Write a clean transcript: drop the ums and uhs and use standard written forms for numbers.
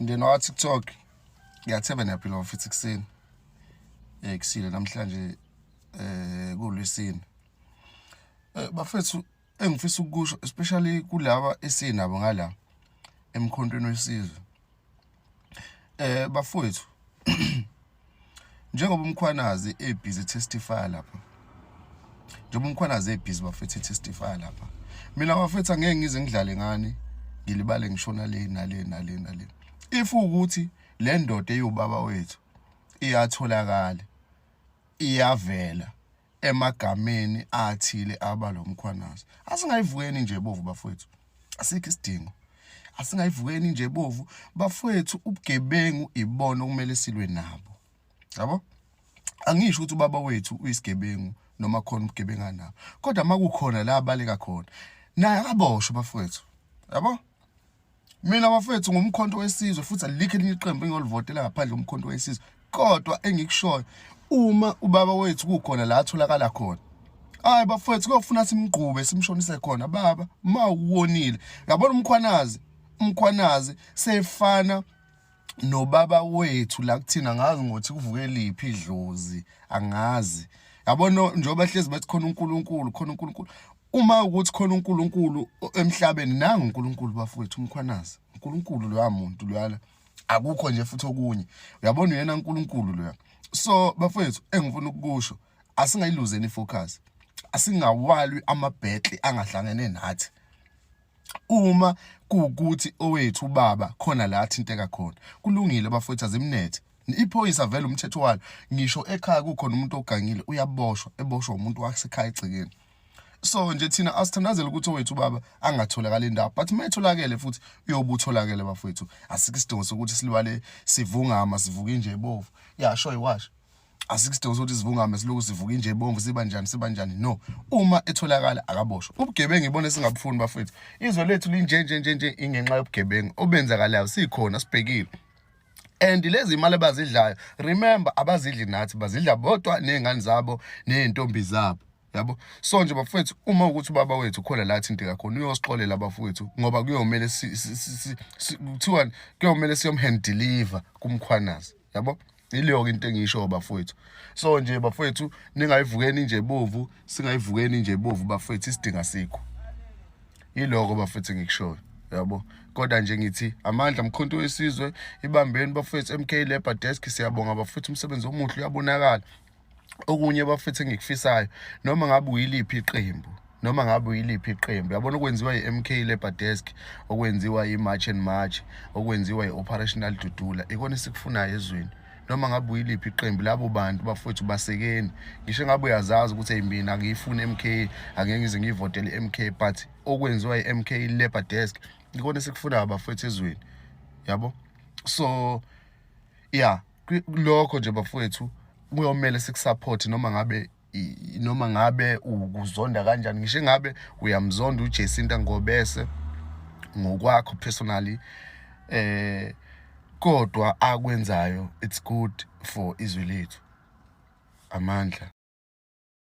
Mndeni wa TikTok, ngiyathemba niyaphila bafethu ekuseni. Kusile namhlanje kuLwesine. Bafethu, engifisa ukukusho especially kulaba esinabo ngala emkhontweni wesizwe. Bafowethu, njengoba uMkhwanazi ebusy testify lapha. Njengoba uMkhwanazi ebusy, bafethu, testify lapha. Mina bafethu, angeke ngize ngidlale ngani, ngilibale ngishona le nale nale nale. If ukuthi le ndoda eyubaba wethu iyatholakala, iyavela emagameni athile abaloMkhwanazi, asingayivukeni nje bovu bafowethu, asikho isidingo. Asingayivukeni nje bovu bafowethu, ubugebengu ibona okumele silwe nabo, yabo. Angisho ukuthi ubaba wethu uyisigebengu noma khona ubugebengu anabo, kodwa makukhona la abaleka khona, naye akaboshwe bafowethu, yabo. Mina bafethu, ngumkhonto wesizwe, futhi alikho elinye iqembu engiyolivotela ngaphandle komkhonto wesizwe. Kodwa engikushoyo, uma ubaba wethu kukhona la atholakala khona, hayi bafethu, kuyofuna simgqube, simshonise khona. Baba, ma uwonile, uyabona uMkhwanazi, uMkhwanazi sefana nobaba wethu la kuthina. Ngazi ngothi kuvuke liphi idlozi, angazi, yabona, njengoba hlezi bathi khona uNkulunkulu, khona uNkulunkulu. Uma ukuthi khona uNkulunkulu emhlabeni, nangu uNkulunkulu bafowethu, uMkhwanazi uNkulunkulu loya muntu loyana, akukho nje futhi okunye, uyabona, uyena uNkulunkulu loya. So bafowethu, engifuna ukukusho, asingayiluzeni ifocus, asingawalwi ama-battle angahlangene nathi. Uma kuwukuthi owethu ubaba khona la athinteka khona, kulungile bafowethu, azimnethe iphoyisa vele umthetho walo. Ngisho ekhaya kukhona umuntu ogangile, uyaboshwa, eboshwa umuntu wasekhaya egcekeni. So nje thina asithandazele ukuthi owethu ubaba angatholakala indawo, but uma etholakele futhi, uyobe utholakele bafowethu. Asikho isidingo sokuthi silibale sivungama, sivuka inje ebovu, yasho iwasho. Asikho isidingo sokuthi sivungame, siloku sivuka inje ebomvu, siba njani, siba njani. No, uma etholakala, akaboshwa. Ubugebengu ibona singabufuni bafowethu. Izwe lethu linje nje nje nje ingenxa yobugebengu obenzakalayo, sikhona sibhekile. And lezi imali abazidlayo, remember, abazidli nathi, bazidla bodwa nezingane zabo nezintombi zabo, yabo. So nje bafowethu, uma ukuthi ubaba wethu khona la athinteka khona, uyosixolela bafowethu, ngoba kuyomele kuthiwani, kuyomele siyom-hand deliver kuMkhwanazi, yabo. Ileyo-ke into engiyishoyo bafowethu. So nje bafowethu, ningayivukeni nje bovu, singayivukeni nje bovu bafowethu, isidinga sikho. Yiloko bafethu engikushoyo, yabo. Kodwa nje ngithi amandla mkhonto wesizwe, ibambeni bafethu. MK Labour Desk, siyabonga bafethu, umsebenzi omuhle uyabonakala. Okunye bafethu engikufisayo, noma ngabe uyiliphi iqembu, noma ngabe uyiliphi iqembu, yabona okwenziwa i-MK Labour Desk, okwenziwa i-March and March, okwenziwa i-Operational Dudula, ikona esikufunayo ezweni. Noma ngabe uyiliphi iqembu, labo bantu bafowethu basekeni. Ngisho ngabe uyazazi ukuthi, "Hey, mina angiyifuni MK, angeke ngize ngiyivotele i-MK," but okwenziwa i-MK Labour Desk ikona esikufunayo bafowethu ezweni, yabo. So yeah, lokho nje bafowethu kuyomele sikusupport, noma ngabe ukuzonda kanjani. Ngisho ngabe uyamzonda uJacinta Ngobese ngokwakho personally, kodwa akwenzayo, it's good for izwe lethu. Amandla.